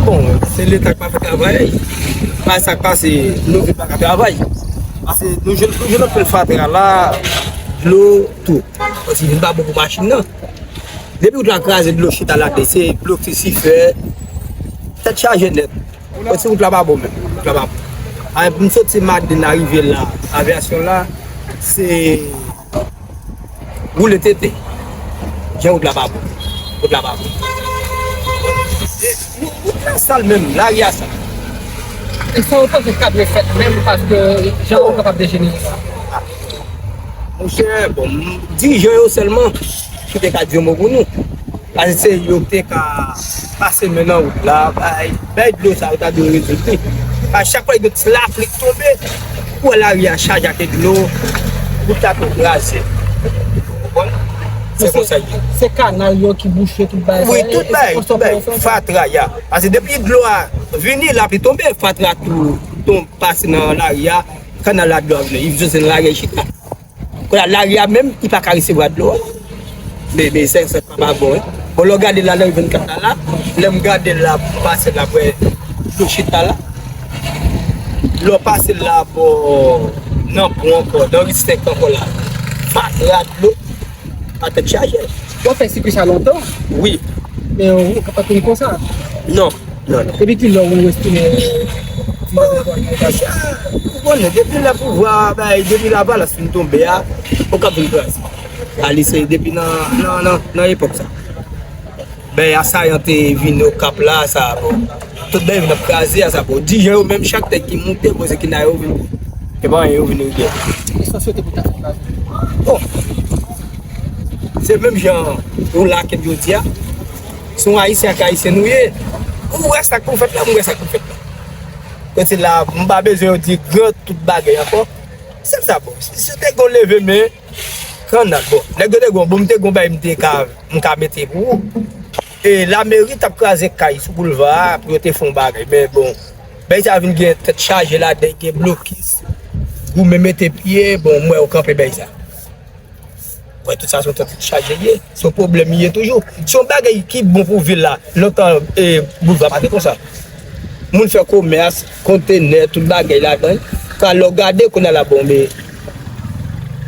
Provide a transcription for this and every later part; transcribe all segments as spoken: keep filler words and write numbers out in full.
Bon, se Leta k pa fè travay. Pa sa k pase, nou vin pa ka travay. Pase nou jwenn, nou jwenn anpil fatra la, dlo, tou. Paske vin pa bon pou machin nan. Depi wout la kraze, dlo chita ladan, se blokis, sifè, tèt chaje nèt. Paske wout la pa bon menm, wout la pa bon. A, m soti Maden arive la, avyasyon la, se woule tete. Jan wout la pa bon. Wout la pa bon. E, wout la sal menm, lari a sal. E sa w panse k ta dwe fèt menm paske jan w kapab dejenere la? Monchè, bon, m, dirijan yo sèlman ki te ka di yon mo pou nou. Paske se yo ki te ka pase men nan wout la, bay, bay dlo sa yo ta dwe rezoud li. Paske chak fwa gen ti lapli k tonbe, ou wè lari a chaje ak dlo, wout la tou kraze. Ou konprann? Se konsa l ye. Se kanal yo ki bouche tout bagay. Wi, tout bagay, tout bagay. Fatra ya. Paske depi dlo a vini, lapli tonbe, fatra tou tonbe pase nan lari a, kanal la dlo a vini. Li vin soti nan lari a chita. Kounye a, lari a menm, li pa ka resevwa dlo a. Men, men, sa, sa pa bon, wi. Bon, lè w gade la, nan ri vennkat la, la, lè m gade la, m pase la, m wè dlo chita la. Lè w pase la, bò, nan pon ankò, nan ri senk ankò la. Fatra dlo, pa tèt chaje. W ap fè sikwi sa lontan? Wi. Men ou pa konn konsa? Non, non, non. Depi kilè ou estime? Ou konnen, depi lè pouvwa, bay, depi Lavalas fin tonbe a, Okap vin kraze. A, li se depi nan, nan, nan, nan epòk sa. Bay, asayan te vin Okap la, sa, bon. Tout bay vin ap kraze a, sa, bon. Dirijan yo menm, chak tèt ki moute, bon, se ki nan yo vin. E pa anyen yo vin regle. Ki sa w swete pou ta fè kraze? Bon. Se menm jan ou la ke jodi a. Se yon Ayisyen ak Ayisyen nou ye. Ou wè sa k pou fèt la, mwen wè sa k pou fèt la. Kote la, m pa bezwen yo di gran tout bagay ankò. Sèl sa, bon, si, si te gon leve men, kannal, bon, nèg yo te gon, bon, m te gon bay m te ka, m ka mete pou ou. E lameri t ap kraze kay sou boulva a pou yo te fè yon bagay. Men bon, bay sa vin gen tèt chaje ladan, gen blokis, goumen mete pye, bon, m wè yo kanpe bay sa. Wè, tout sa se yon tèt chaje ye. Se yon pwoblèm li ye toujou. Se yon bagay ki bon pou vil la. Lontan, e, boulva pa te konsa. Moun fè komès, kontenè, tout bagay ladan. Kan lè w gade, kounye a la, bon, men,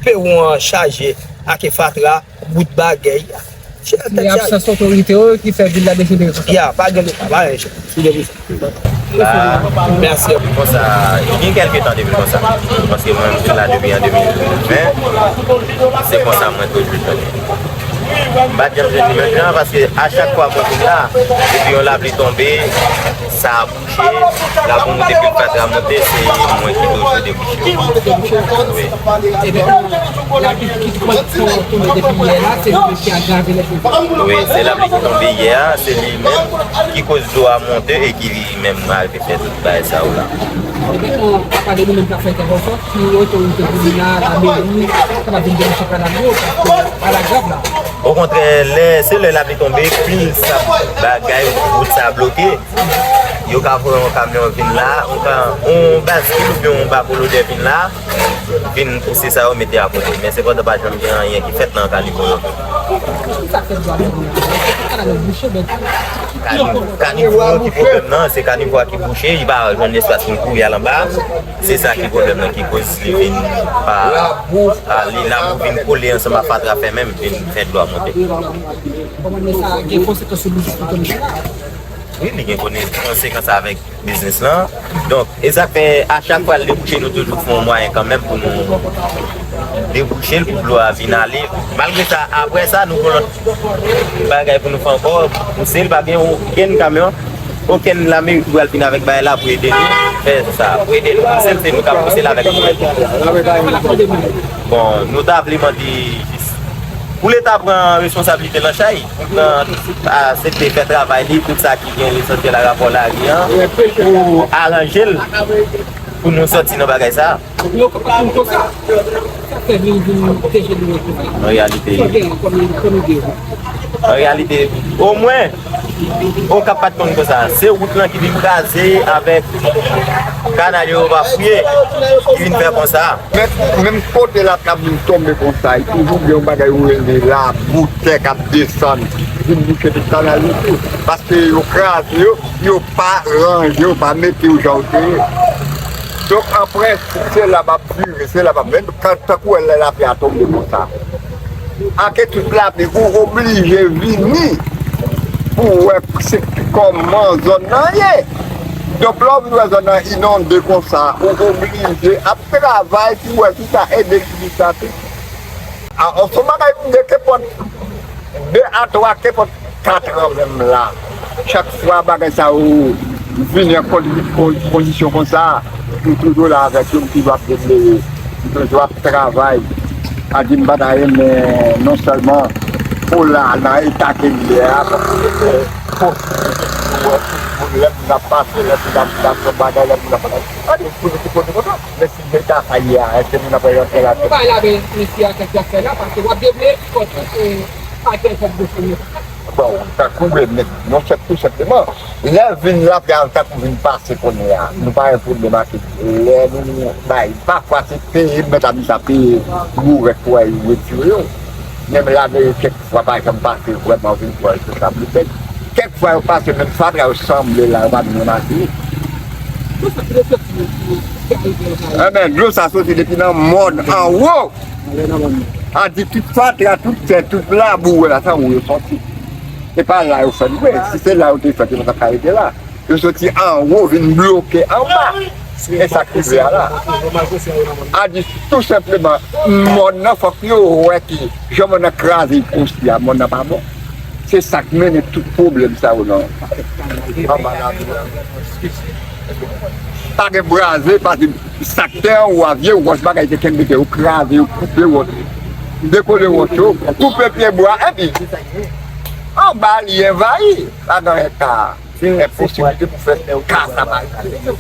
pewon an chaje ak fatra, bout bagay. Se absans otorite yo ki fè vil la dejenere konsa. Ya, pa gen Leta, pa anyen, chèf. Sou de Ba, mèsi anpil. Konsa, gen kèlke tan depi konsa. Paske mwen, m vin la depi an de mil ven. Se konsa mwen toujou jwenn li. M pa t janm jwenn li menm jan, paske a chak fwa mwen vin la, depi yon lapli tonbe, sa ap bouche, la pou moute, pi fatra monte, se mwen ki toujou debouche. Wi. Ebyen, lapli ki kòmanse tonbe depi yè la, se li menm ki agrave lè pwoblèm. Wi, se lapli ki tonbe yè a, se li menm ki koz dlo a monte e ki li menm arive fè tout bagay sa yo la. Ebyen, apa de nou menm k ap fè entèvansyon, si otorite kominal, lameri, kapab vin debouche kanal yo, paske pa la grav la. Okontrè, lè, se lè lapli tonbe, pil sab, bagay, wout sa bloke, yo ka voye yon kamyon vin la, yon ka, yon baskil oubyen yon bako lodè vin la, vin pouse sa yo mete akote. Men sepandan, pa janm gen anyen ki fèt nan kanivo yo. Ki sa k fè dlo a vin la? Kanal yo bouche, men kanivo, kanivo ki pwoblèm nan, se kanivo a ki bouche, li pa jwenn espas pou l kouri al anba. Se sa ki pwoblèm nan, ki koz li vin pa, a, li labou vin kole ansanm ak fatra fè menm vin fè dlo a monte. Kòman sa gen konsekans sou biznis nou kounye a? Wi, li gen kone-, konsekans avèk biznis lan. Donk, e sa k fè, a chak fwa l debouche, nou toujou fè yon mwayen kanmenm pou nou debouche l, pou dlo a vin ale. Malgre sa, apre sa, nou gon lòt bagay pou nou fè ankò, pouse l, pa gen okenn kamyon, okenn lameri ki pral vin avèk bagay la pou ede nou fè sa, pou ede nou pouse l, se nou k ap pouse l avèk nou menm. Bon, nou ta vle mande jis pou Leta pran responsablite nan chay, nan, a, sektè fè travay li, tout sa ki gen esansyèl a rapò lari an, pou aranje l, pou nou sòti nan bagay sa. Yo kapab vin konsa. Sa fè vin, vin dejenere konsa. An reyalite, sa gen kòm, kòm ide. An reyalite, omwen, Okap pa t konn konsa. Se wout lan ki vin kraze avèk kanal yo pa fouye ki vin fè konsa. Men, menm kote latrap vin tonbe konsa, e toujou gen yon bagay yo rele labou, tè k ap desann, vin bouche tout kanal yo tou. Paske yo kraze yo, yo pa ranje, yo pa mete yo jan yo te ye. Donk, an prensip, se la m ap vire, se la m ap, men kan, tankou wè lè lapli a tonbe konsa. Ake tout lapli, ou oblije vini pou w wè se kòman zòn nan ye. Donk, lè w vin wè zòn nan inonde konsa, ou oblije ap travay pou w wè si w ka ede tibit sa tou. A, se yon bagay de kenpòt de a twa, kenpòt kat an menm la. Chak fwa bagay sa yo vini an kondi-, kon-, kondisyon konsa, m toujou la avèk yo, m toujou ap debleye, m toujou ap travay. A di m pa ta renmen non sèlman pou la nan eta ke l ye a, paske se posib pou wè tout moun lè moun ap pase, lè moun ap, ap fè bagay, lè moun ap pase. A di, pou nou tout kote konsa. Men si eta sa ye a, èske moun ap rantre la? Ou bay la, men mesye a, kèk y ap fè la, paske w ap debleye, fò tout, eh, pa gen fòk de fini. Bon, tankou mwen menm, non, se tou senpleman, lè vin lapli a, tankou vin pase kounye a, nou pa gen pwoblèm ak lè nou bay, pafwa se peye, mèt a di sa peye bourèt pou al retire yo. Menm lameri kèk fwa pa janm pase vrèman vin pran responsablite. Kèk fwa yo pase menm fatra yo sanble la, yo pa menm remake. Enben, dlo sa soti depi nan mòn anwo. A di tout fatra, tout tè, tout labou, wè la, se anwo yo soti. Se pa la yo fèt vre. Si se la yo te fèt, yo pa t ap ka rete la. Yo soti anwo, vin bloke anba. E sa k rive a la. A di tou senpleman, mòn nan fòk yo wè ke jan mòn nan kraze konsi a, mòn nan pa bon. Se sa k mennen tout pwoblèm sa yo nan anba lavi. Pa gen braze, pa gen sa k te anwo a, vye wòch bagay te kenbe, yo kraze, yo koupe wòch, dekole wòch yo, koupe pyebwa, epi anba li envayi, pa gen anyen ka. Se enposiblite pou fè ka sa pa rive.